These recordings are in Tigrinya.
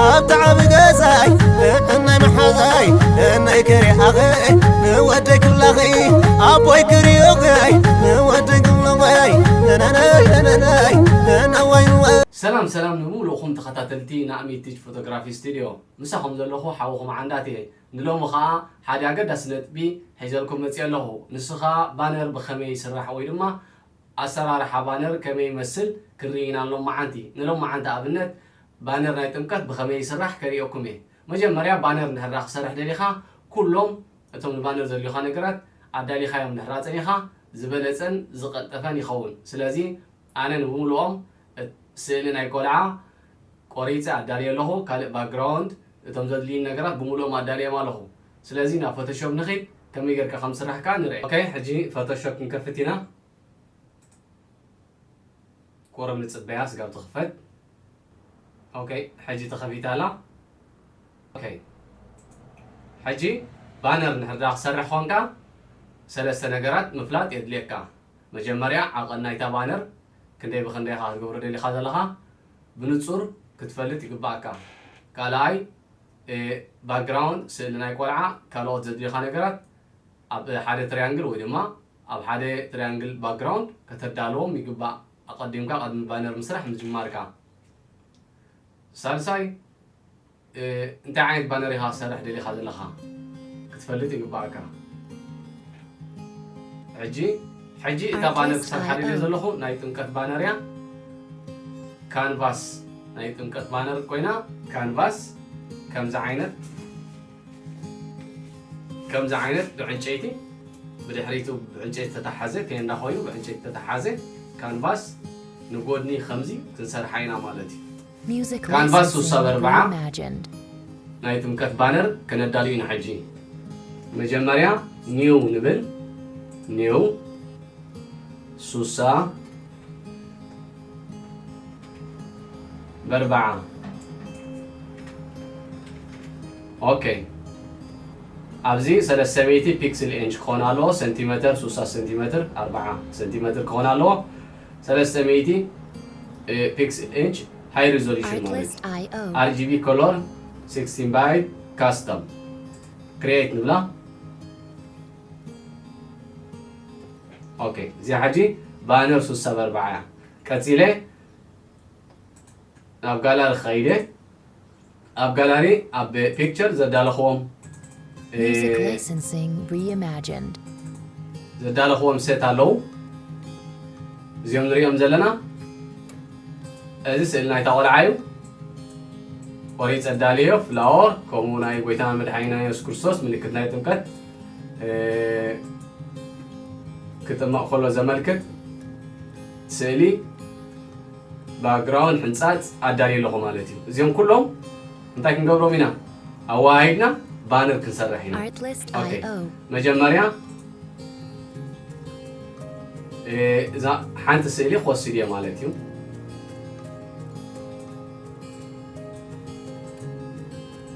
ኣብታ ዓቢ ገዛይ ንዕናይ መሓዛይ ንዕናይ ክሪኣኸይ ንወደይ ክብላኸይ ኣቦይ ክሪኦኸይ ንወደይ ክብሎኸይ ነነነይ ነነነይ ነነዋይ ንወ ሰላም ሰላም ንብምሉእኹም ተኸታተልቲ ናእሚ ቲች ፎቶግራፊ ስቱድዮ፣ ምሳኹም ዘለኹ ሓውኹም ዓንዳት እየ። ንሎሚ ኸኣ ሓደ ኣገዳሲ ነጥቢ ሒዘልኩም መጺአ ኣለኹ። ንሱ ኸኣ ባነር ብኸመይ ይስራሕ ወይ ድማ ኣሰራርሓ ባነር ከመይ ይመስል ክንርኢ ኢና ሎማዓንቲ። ንሎማዓንቲ ኣብነት ባነር ናይ ጥምቀት ብኸመይ ይስራሕ ከርእየኩም እየ። መጀመርያ ባነር እንድሕር ደኣ ክሰርሕ ደሊኻ ኩሎም እቶም ንባነር ዘድልዩኻ ነገራት ኣዳሊኻዮም እንድሕር ደኣ ጸኒኻ ዝበለጸን ዝቐልጠፈን ይኸውን። ስለዚ ኣነ ንብምሉኦም ስእሊ ናይ ቆልዓ ቆሪጸ ኣዳልየ ኣለኹ። ካልእ ባክግራውንድ እቶም ዘድልዩኒ ነገራት ብምሉኦም ኣዳልዮም ኣለኹ። ስለዚ ናብ ፎቶሾፕ ንኺድ ከመይ ጌርካ ከም ዝስራሕ ከኣ ንርአ። ኦኬ ሕጂ ፎቶሾፕ ክንከፍት ኢና። ቁሩብ ንጽበያ ስጋብ ትኽፈት። ኦኬ ሕጂ ተኸፊታ ኣላ። ኦኬ ሕጂ ባነር እንድሕር ደኣ ክሰርሕ ኾንካ ሰለስተ ነገራት ምፍላጥ የድልየካ። መጀመርያ ዓቐን ናይታ ባነር ክንደይ ብኽንደይ ኢኻ ክትገብሮ ደሊኻ ዘለኻ ብንጹር ክትፈልጥ ይግባኣካ። ካልኣይ ባክግራውንድ ስእሊ ናይ ቆልዓ ካልኦት ዘድልዩኻ ነገራት ኣብ ሓደ ትሪያንግል ወይ ድማ ኣብ ሓደ ትሪያንግል ባክግራውንድ ከተዳልዎም ይግባእ ኣቐዲምካ ቅድሚ ባነር ምስራሕ ምጅማርካ። ሳልሳይ እንታይ ዓይነት ባነር ኢኻ ክትሰርሕ ደሊኻ ዘለኻ ክትፈልጥ ይግባኣካ። ሕጂ ሕጂ እታ ባነር ክሰርሓ ደልየ ዘለኹ ናይ ጥምቀት ባነር እያ። ካንቫስ ናይ ጥምቀት ባነር ኮይና ካንቫስ ከምዚ ዓይነት ከምዚ ዓይነት ብዕንጨይቲ ብድሕሪቱ ብዕንጨይቲ ተተሓዘ ቴንዳ ኮይኑ ብዕንጨይቲ ተተሓዘ ካንቫስ ንጎድኒ ከምዚ ክንሰርሓ ኢና ማለት እዩ። ካንቫስ ሱሳ በርብዓ ናይ ጥምቀት ባነር ከነዳሉ ኢና ሕጂ። መጀመርያ ኒው ንብል ኒው ሱሳ በርብዓ ኦኬ። ኣብዚ ሰለስተ ሚእቲ ፒክስል ኢንች ክኾን ኣለዎ። ሰንቲሜተር ሱሳ ሰንቲሜተር ኣርብዓ ሰንቲሜተር ክኾን ኣለዎ። ሰለስተ ሚእቲ ፒክስል ኢንች ሃይ ሪዞሉሽን ማለት እዩ። ኣር ጂ ቢ ኮሎር ሲክስቲን ባይ ካስተም ክሪኤት ንብላ። ኦኬ እዚኣ ሕጂ ባነር ሱሳ በርብዓ እያ። ቀጺለ ናብ ጋላሪ ክኸይደ ኣብ ጋላሪ ኣብ ፒክቸር ዘዳለኽዎም Music licensing reimagined. ዘዳለኽዎም ሴት ኣለዉ። እዚኦም ንሪኦም ዘለና እዚ ስእሊ ናይታ ቆልዓ እዩ። ቆሪፀ ኣዳልዮ ፍላወር ከምኡ ናይ ጎይታና መድሓኒና የሱስ ክርስቶስ ምልክት ናይ ጥምቀት ክጥመቕ ከሎ ዘመልክት ስእሊ ባክግራውንድ ሕንፃፅ ኣዳልየ ኣለኹ ማለት እዩ። እዚኦም ኩሎም እንታይ ክንገብሮም ኢና? ኣወሃሂድና ባነር ክንሰርሕ ኢና። Artlist I O. መጀመርያ እዛ ሓንቲ ስእሊ ክወስድ እየ ማለት እዩ።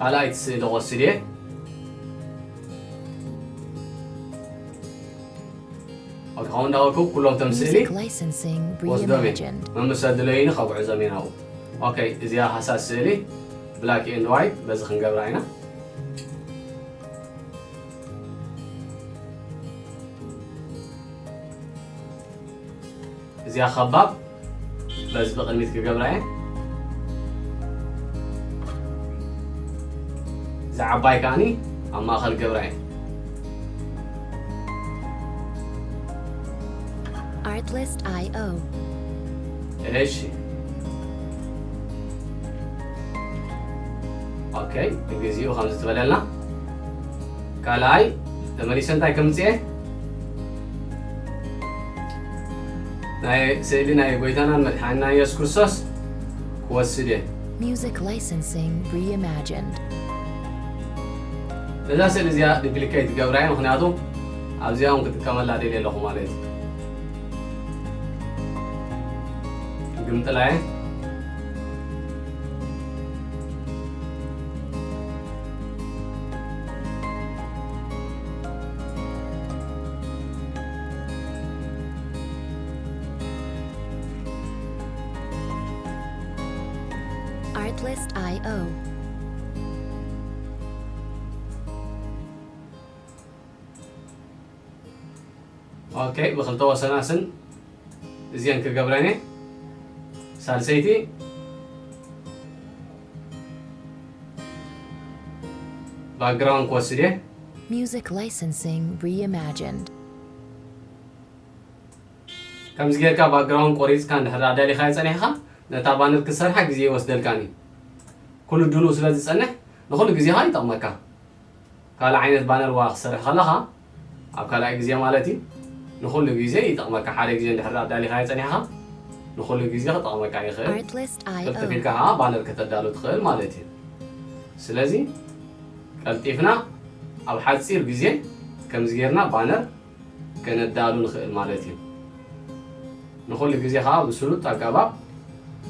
ካልኣይቲ ስእሊ ክወስድ እየ። ከምኡ እንዳበልኩ ኩሎም ቶም ስእሊ ወስዶም እየ መምሰል ድለይኒ ከጉዕዞም እየ ናብኡ። ኦኬ እዚኣ ሃሳስ ስእሊ ብላክ ኤንድ ዋይት በዚ ክንገብራ ኢና። እዚኣ ከባብ በዚ ብቕድሚት ክገብራ እየ። እዛ ዓባይ ከዓኒ ኣብ ማእኸል ገብራ እየ። Artlist I O. እሺ ኦኬ፣ ንግዚኡ ከምዚ ትበለልና። ካልኣይ ተመሊሰ እንታይ ከምፅኤ ናይ ስእሊ ናይ ጎይታናን መድሓንና የሱስ ክርስቶስ ክወስድ እየ። Music licensing reimagined. እዛ ስእሊ እዚኣ ዲፕሊኬት ገብራ እየ፣ ምክንያቱ ኣብዚኣ እውን ክጥቀመላ ደልየ ኣለኹ ማለት እዩ። ግምጥላ እየ። Artlist.io. ኦኬ፣ ብክልተ ወሰናስን እዚአን ክገብረን እየ። ሳልሰይቲ ባክግራውንድ ክወስድ እየ። Music licensing reimagined. ከምዚ ጌርካ ባክግራውንድ ቆሪፅካ እንድሕር ኣዳሊኻዮ ፀኒሕካ፣ ነታ ባነር ክትሰርሓ ግዜ ይወስደልካን እዩ። ኩሉ ድሉው ስለ ዝፀንሕ ንኹሉ ግዜኻ ይጠቕመካ። ካልእ ዓይነት ባነር ዋ ክትሰርሕ ከለኻ፣ ኣብ ካልኣይ ግዜ ማለት እዩ፣ ንኹሉ ግዜ ይጠቕመካ። ሓደ ግዜ እንድሕር ኣዳሊኻዮ ፀኒሕካ፣ ንኹሉ ግዜ ክጠቕመካ ይኽእል። Artlist.io. ቅልጥፍ ኢልካ ከዓ ባነር ከተዳሉ ትኽእል ማለት እዩ። ስለዚ ቀልጢፍና ኣብ ሓፂር ግዜ ከምዚ ጌርና ባነር ከነዳሉ ንኽእል ማለት እዩ። ንኹሉ ግዜ ከዓ ብስሉጥ ኣገባብ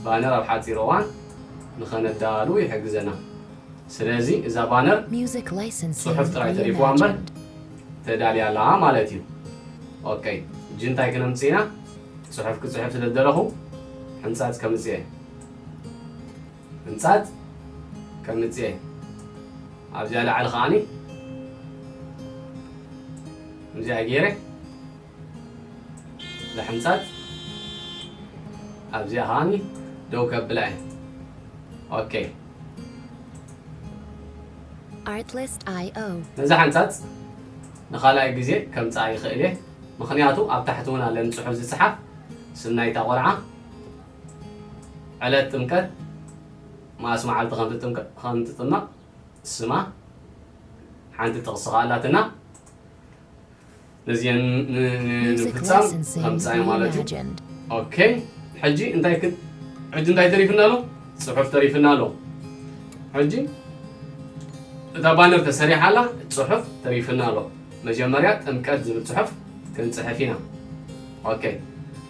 ባነር ኣብ ሓፂር እዋን ንኸነዳሉ ይሕግዘና። ስለዚ እዛ ባነር Music licensing ጽሑፍ ጥራይ ተሪፍዋ እምበር reimagined. ተዳልያ ኣላ ማለት እዩ። ኦኬ፣ ሕጂ እንታይ ክነምጽእ ኢና? ጽሑፍ ክጽሕፍ ስለ ዝደለኹ ሕንጻጽ ከምጽእ እየ። ሕንጻጽ ከምጽእ እየ። ኣብዚኣ ላዕሊ ከዓኒ ከምዚኣ ገይረ ዝሕንጻጽ ኣብዚኣ ከዓኒ ደው ከብላ እየ። ኦኬ፣ Artlist.io. ነዚ ሓንጻጽ ንኻልኣይ ግዜ ከምጽኣ ይኽእል እየ፣ ምኽንያቱ ኣብ ታሕቲ እውን ኣለኒ ጽሑፍ ዝጽሓፍ፣ ስም ናይታ ቆልዓ፣ ዕለት ጥምቀት፣ መኣስ መዓልቲ ከም ትጥምቀ- ከም ትጥመቕ፣ ስማ፣ ሓንቲ ጥቕሲ ከኣ ኣላትና። ነዚአን ን- ን- Music ንምፍጻም licensing ከምጽኣ እየ ማለት እዩ። reimagined. ኦኬ፣ ሕጂ እንታይ ክን- ሕጂ እንታይ ተሪፍና ኣሎ? ጽሑፍ ተሪፍና ኣሎ። ሕጂ እታ ባነር ተሰሪሓ ኣላ፣ ጽሑፍ ተሪፍና ኣሎ። መጀመርያ ጥምቀት ዝብል ጽሑፍ ክንጽሕፍ ኢና። ኦኬ፣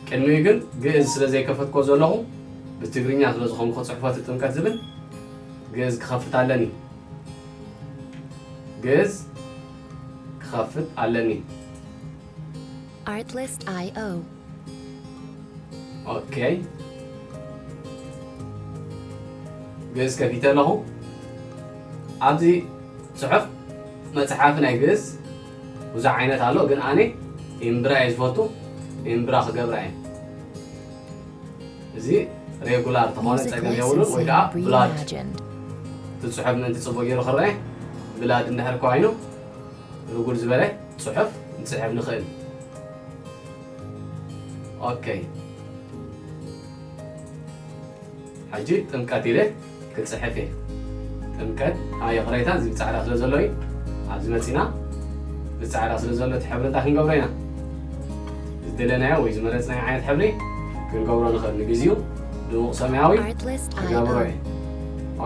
ቅድሚኡ ግን ግእዝ ስለ ዘይከፈትኮ ዘለኹ፣ ብትግርኛ ስለ ዝኾንኩ ጽሑፈት ጥምቀት ዝብል ግእዝ ክኸፍት ኣለኒ። ግእዝ ክኸፍት ኣለኒ። Artlist.io. ኦኬ፣ ግእዝ ከፊተ ኣለኹ። ኣብዚ ጽሑፍ መጽሓፊ ናይ ግእዝ ብዙሕ ዓይነት ኣሎ፣ ግን ኣነ እምብራ እየ ዝፈቱ። እምብራ ክገብራ እየ። እዚ ሬጉላር ተኾነ ጸገም የብሉን፣ ወይ ከዓ ብላድ Reimagined. እቲ ጽሑፍ ምእንቲ ጽቡቅ ገይሩ ክረአ ብላድ እንድሕር ኮይኑ ርጉድ ዝበለ ጽሑፍ ንጽሕፍ ንኽእል። ኦኬ፣ ሕጂ ጥምቀት ኢለ ክጽሕፍ እየ። ጥምቀት፣ ኣ ይቕሬታ፣ እዚ ብጻዕዳ ስለ ዘሎ እዩ። ኣብዚ መጺና ብጻዕዳ ስለ ዘሎ እቲ ሕብሪ እንታይ ክንገብሮ ኢና? ዝደለናዮ ወይ ዝመረጽናዮ ዓይነት ሕብሪ ክንገብሮ ንኽእል። ንግዜኡ ድሙቕ ሰማያዊ ክገብሮ እየ።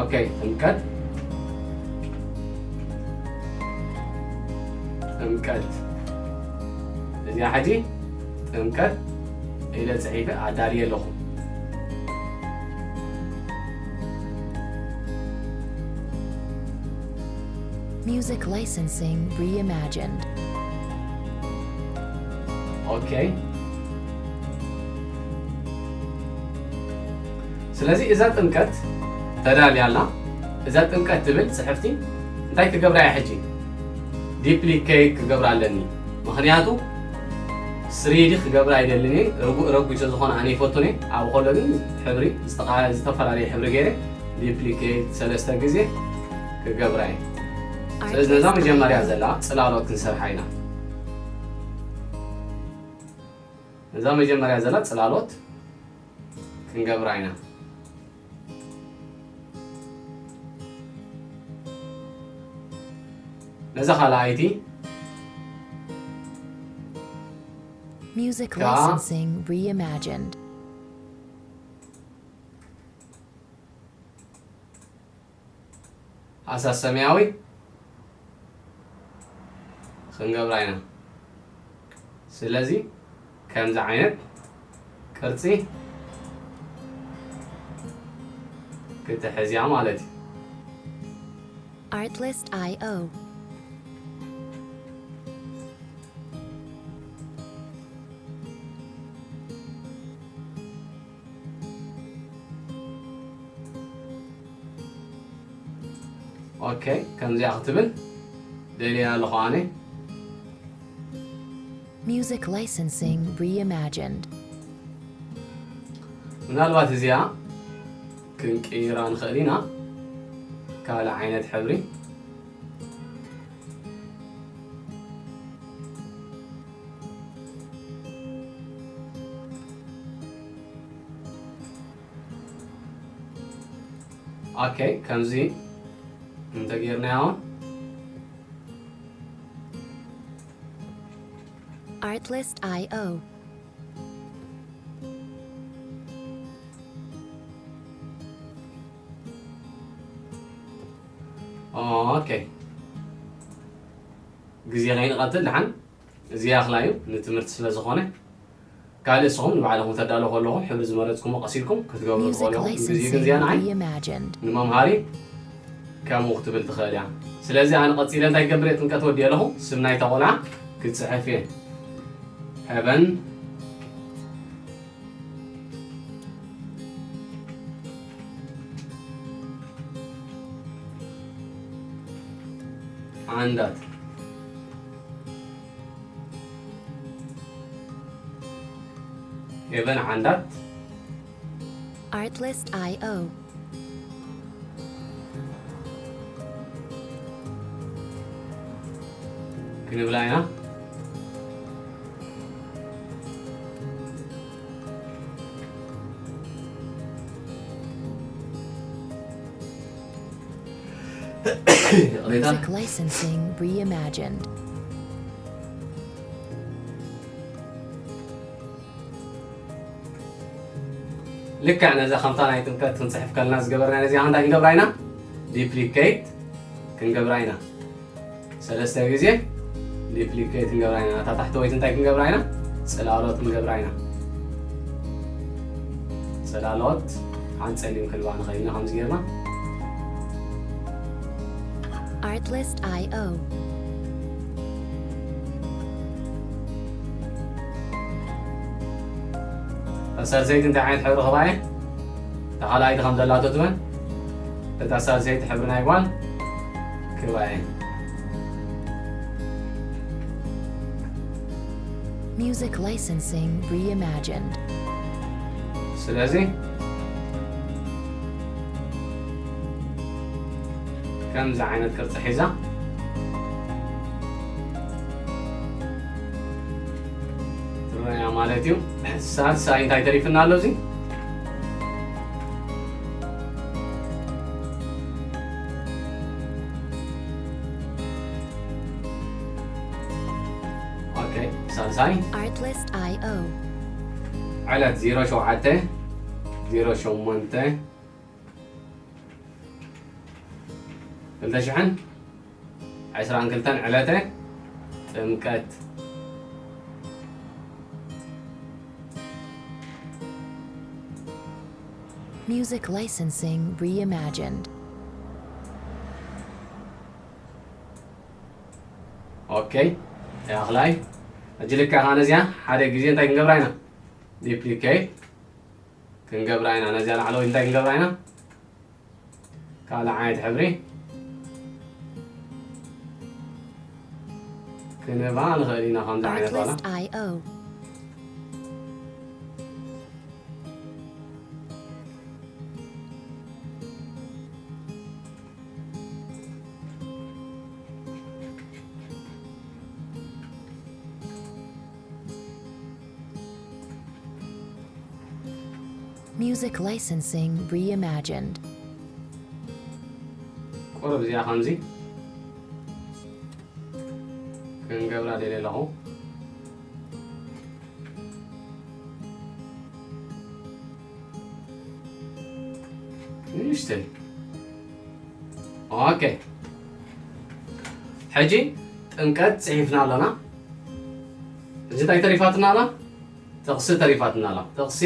ኦኬ፣ ጥምቀት፣ ጥምቀት፣ እዚኣ ሕጂ ጥምቀት ኢለ ጽሒፈ ኣዳልየ ኣለኹ። Music licensing reimagined. ኦኬ፣ ስለዚ እዛ ጥምቀት ተዳልያ ኣላ። እዛ ጥምቀት ትብል ጽሕፍቲ እንታይ ክገብራ እየ ሕጂ? ዲፕሊኬት ክገብራ ኣለኒ። ምኽንያቱ ስሪዲ ክገብራ ኣይደልን እየ። ረጉ- ረጒድ ስለ ዝኾነ ኣነ ይፈቱን እየ። ኣብ ከሎ ግን ሕብሪ ዝተቓ- ዝተፈላለየ ሕብሪ ገይረ ዲፕሊኬት ሰለስተ ግዜ ክገብራ እየ። ስለዚ ነዛ መጀመርያ ዘላ ጽላሎት ክንሰርሓ ኢና። ነዛ መጀመርያ ዘላ ጽላሎት ክንገብራ ኢና። ነዛ ካልኣይቲ Music Ka- licensing reimagined. ሃሳስ ሰማያዊ ክንገብራ ኢና። ስለዚ ከምዚ ዓይነት ቅርጺ ክትሕዝያ ማለት እዩ። Artlist.io. ኦኬ፣ ከምዚኣ ክትብል ደልያ ኣለኹ ኣነ። Music licensing reimagined. ምናልባት እዚኣ ክንቅይራ ንኽእል ኢና። ካልእ ዓይነት ሕብሪ። ኦኬ፣ ከምዚ እንተጌርናዮ። Artlist I O. ኦኬ፣ ግዜ ከይንቐትል ደሓን እዚ ያኽላ እዩ፣ ንትምህርቲ ስለ ዝኾነ። ካልእ ንስኹም ንባዕልኹም ተዳለዉ ከለኹም ሕብሪ ዝመረጽኩሞ ቀስ ኢልኩም ክትገብሩ Music ትኽእሉ ኢኹም። ግዜ ግን licensing እዚኣ ንዓይ reimagined. ንመምሃሪ ከምኡ ክትብል ትኽእል እያ። ስለዚ ኣነ ቀጺለ እንታይ ክገብር እየ? ጥምቀት ወዲአ ኣለኹ፣ ስም ናይታ ቆልዓ ክጽሕፍ እየ። ሄቨን ዓንዳት። ሄቨን ዓንዳት። Artlist I O. ክንብላ ኢና። ይቕሬታ። Music licensing reimagined. ልክዕ ነዛ ከምታ ናይ ጥምቀት ክንፅሕፍ ከለና ዝገበርና ነዚኣ እንታይ ክንገብራ ኢና? ዲፕሊኬት ክንገብራ ኢና። ሰለስተ ግዜ ዲፕሊኬት ክንገብራ ኢና። እታ ታሕተወይቲ እንታይ ክንገብራ ኢና? ፅላሎት ክንገብራ ኢና። ፅላሎት ሓንቲ ፀሊም ክንባ ንኸይና ከምዚ ጌርና Artlist I O. እታ ሳልሰይቲ እንታይ ዓይነት ሕብሪ ክባየ? እታ ካልኣይቲ ከም ዘላቶ ትበን። እታ ሳልሰይቲ ሕብሪ ናይ ጓል ክባየ። Music licensing reimagined. ስለዚ ከምዚ ዓይነት ቅርፂ ሒዛ ትረያ ማለት እዩ። ሳልሳይ እንታይ ተሪፍና ኣሎ እዚ? ኦኬ፣ ሳልሳይ Artlist I O. ዕለት ዜሮ ሸውዓተ ዜሮ ሸሞንተ ክልተ ሽሕን ዕስራን ክልተን ዕለተ ጥምቀት። Music licensing reimagined. ኦኬ፣ ያኽላይ ሕጂ ልክዕ ከኣ ነዚኣ ሓደ ግዜ እንታይ ክንገብራ ኢና? ዲፕሊኬት ክንገብራ ኢና። ነዚኣ ላዕለወይ እንታይ ክንገብራ ኢና? ካልእ ዓይነት ሕብሪ ክንህባ ንኽእል ኢና። ከምዚ ዓይነት ዋላ Artlist I O. Music licensing reimagined. ቁሩብ እዚኣ ከምዚ ክንገብራ ደልየ ኣለኹ። ንእሽተይ። ኦኬ፣ ሕጂ ጥምቀት ጽሒፍና ኣለና። ሕጂ እንታይ ተሪፋትና ኣላ? ጥቕሲ ተሪፋትና ኣላ። ጥቕሲ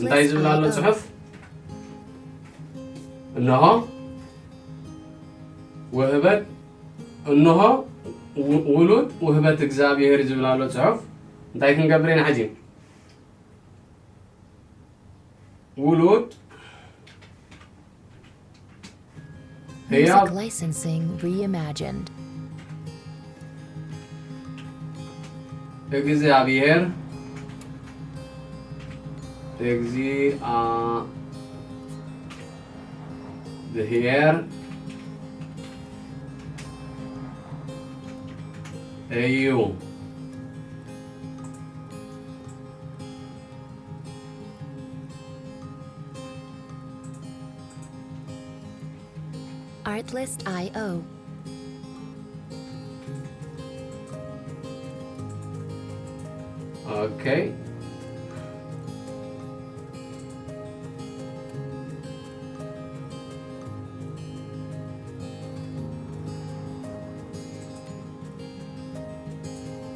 እንታይ ዝብል ኣሎ ጽሑፍ? እንሆ ውህበት፣ እንሆ ው- ውሉድ ውህበት እግዚኣብሔር ዝብል ኣሎ ጽሑፍ። እንታይ ክንገብር ኢና ሕጂ? ውሉድ Music licensing reimagined. እግዚኣብሔር፣ እግዚኣብሔር እዩ። Artlist I O. Okay.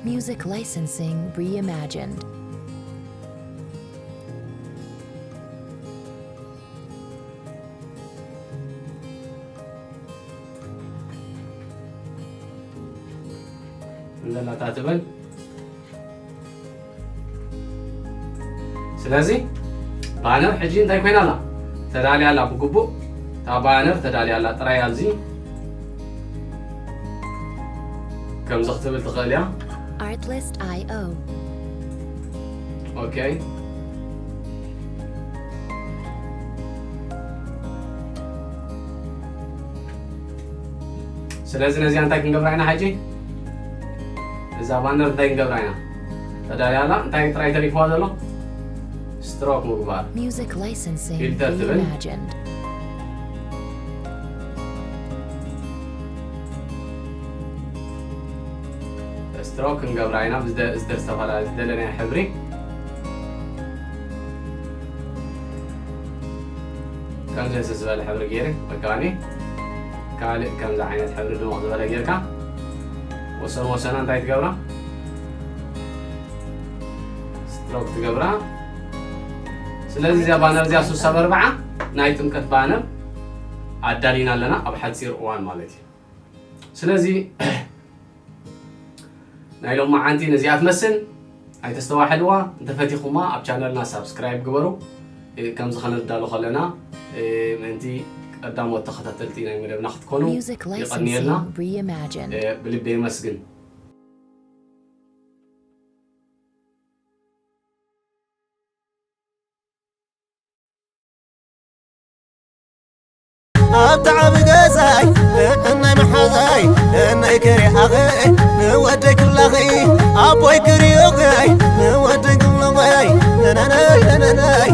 Music licensing reimagined. እንደላታ ትበል። ስለዚ ባነር ሕጂ እንታይ ኮይና ኣላ? ተዳልያ ኣላ ብግቡእ። እታ ባነር ተዳልያ ኣላ ጥራይ ኣብዚ ከምዚ ክትብል ትኽእል እያ። Artlist I O. ኦኬ። ስለዚ ነዚኣ እንታይ ክንገብራ ኢና ሕጂ? እዛ ባነር እንታይ ክንገብራ ኢና? ተዳልያ ኣላ። እንታይ ጥራይ ተሪፍዋ ዘሎ? ስትሮክ ምግባር። Music licensing ፊልተር ትብል። Reimagined. ስትሮክ ክንገብራ ኢና ብዝደ-፣ ዝተፈላለየ ዝደለናዮ ሕብሪ። ከምዚ ህስስ ዝበለ ሕብሪ ገይረ በቃኒ ካልእ ከምዚ ዓይነት ሕብሪ ድሙቕ ዝበለ ጌርካ ወሰን ወሰና እንታይ ትገብራ? ስትሮክ ትገብራ። ስለዚ እዚኣ ባነር እዚኣ ሱሳ በርብዓ ናይ ጥምቀት ባነር ኣዳሊና ኣለና ኣብ ሓፂር እዋን ማለት እዩ። ስለዚ ናይ ሎማዓንቲ ነዚኣ ትመስል። ኣይተስተዋሕልዋ። እንተፈቲኹማ ኣብ ቻነልና ሳብስክራይብ ግበሩ። እ፣ ከምዚ ከነዳሉ ከለና፣ እ፣ ምእንቲ ቀዳሞት ተኸታተልቲ ናይ መደብና ክትኮኑ Music ይቐንየልና። Licensing Reimagined. እ፣ ብልቢ የመስግን። ኣብቲ ዓቢ ገዛይ ንእናይ መሓዛይ እናይ ከሪኣኸ ንወደይ ክብላኸ ኣቦይ ክሪኦኸይ ንወደይ ክብላኸይ ነናናይ ነናናይ